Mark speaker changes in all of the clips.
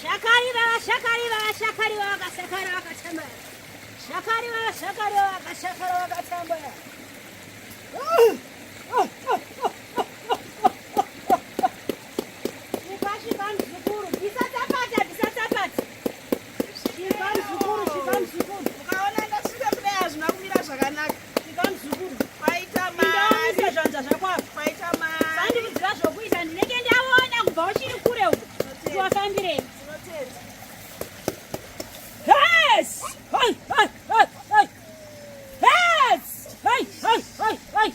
Speaker 1: Shakari vava shakari vava shakari vava vakasakara vakatambaya. Shakari vava shakari vava vakasakara vakatambaya. Svika svika muzukuru, bvisa tsapata, bvisa tsapata. Svika muzukuru, svika muzukuru.
Speaker 2: Ukaona ndasvika kudai hazvina kumira zvakanaka.
Speaker 1: Svika muzukuru.
Speaker 2: Kwaita mari.
Speaker 1: Indaomise zvanza zvako apa.
Speaker 2: Kwaita mari.
Speaker 1: Sandiudzira zvokuita ndinenge ndaona kubva uchiri kure uko. Kuti wafambirei.
Speaker 2: Tinotenda.
Speaker 1: Yes! Hey, hey, hey, hey. Yes! Hey, hey, hey, hey.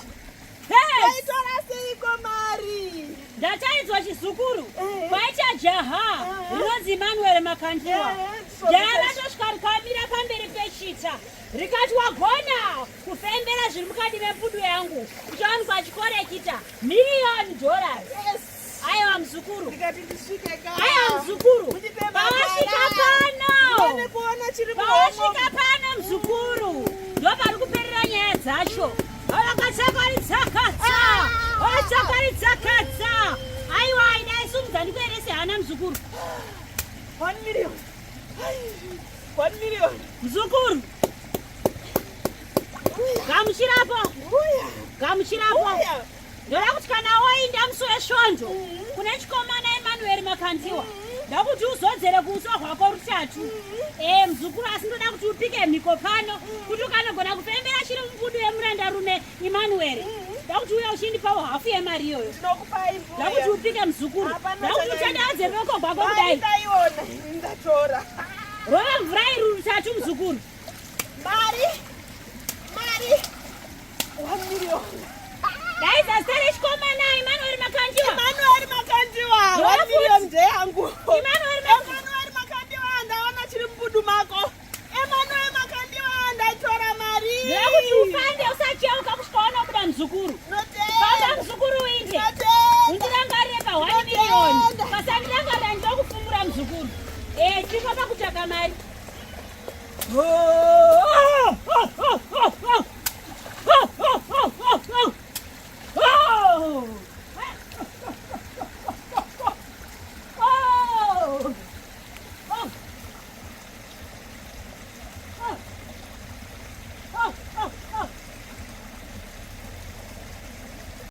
Speaker 1: Yes!
Speaker 2: Waitora seiko mari?
Speaker 1: Ndataidzwa chizukuru
Speaker 2: Eh.
Speaker 1: kwaita jaha
Speaker 2: Eh.
Speaker 1: rinonzi Emmanuel Makandiwa.
Speaker 2: Eh, so
Speaker 1: Jaha
Speaker 2: ndikati-
Speaker 1: ratosvika rikamira pamberi pechita rikati wagona kufembera zviri mukati mepudu yangu uchawanikwa chikorekita miriyoni dollars.
Speaker 2: Yes.
Speaker 1: Aiwa muzukuru,
Speaker 2: Ndikati ndisvike ka.
Speaker 1: aiwa muzukuru,
Speaker 2: Mundipe
Speaker 1: pawasvika
Speaker 2: mabara.
Speaker 1: pano
Speaker 2: Ndiwane kuona chiri
Speaker 1: pawasvika pano muzukuru ndopari kuperera nyaya dzacho vakatsakaritsa-katsa vatsakaritsa-katsa aiwa aida isumudza ndikuerese hana muzukuru
Speaker 2: 1 million. 1 million.
Speaker 1: muzukuru gamuchirapo
Speaker 2: Uya.
Speaker 1: gamuchirapo
Speaker 2: Uya.
Speaker 1: ndoda kuti kana wainda musi wesvondo kune chikomana Emmanuel Makandiwa ndakuti uzodzere kuuso hwako rutatu ee muzukuru asi ndoda kuti upike mhiko pano kuti ukanogona kufembera chiri mubudu yemurandarume Emmanuel ndakuti uya uchindipawo hafu yemari iyoyo
Speaker 2: Tinokupai mbuya.
Speaker 1: ndakuti upike muzukuru
Speaker 2: Hapana
Speaker 1: ndakuti
Speaker 2: chakaipa.
Speaker 1: utandadze ruoko rwako
Speaker 2: Mari
Speaker 1: kudai
Speaker 2: ndaiona. Ndatora.
Speaker 1: rova mvura iri rutatu muzukuru
Speaker 2: Mari. Mari. 1 million.
Speaker 1: daidza zita rechikomana Emmanuel Makandiwa
Speaker 2: Emmanuel Makandiwa.
Speaker 1: Rova
Speaker 2: 1 million
Speaker 1: futi.
Speaker 2: ndeyangu.
Speaker 1: Emmanuel Makandiwa.
Speaker 2: Emmanuel Makandiwa ndaona chiri mubudu mako. Emmanuel Makandiwa ndaitora mari.
Speaker 1: ndoda kuti ufambe usacheuka kusvika wanobuda muzukuru famba
Speaker 2: Notenda.
Speaker 1: muzukuru uinde
Speaker 2: Notenda.
Speaker 1: undirangarire pa 1 miriyoni pasandirangarira ndinokufumura muzukuru e tiripo pakutsvaka mari
Speaker 2: Oh.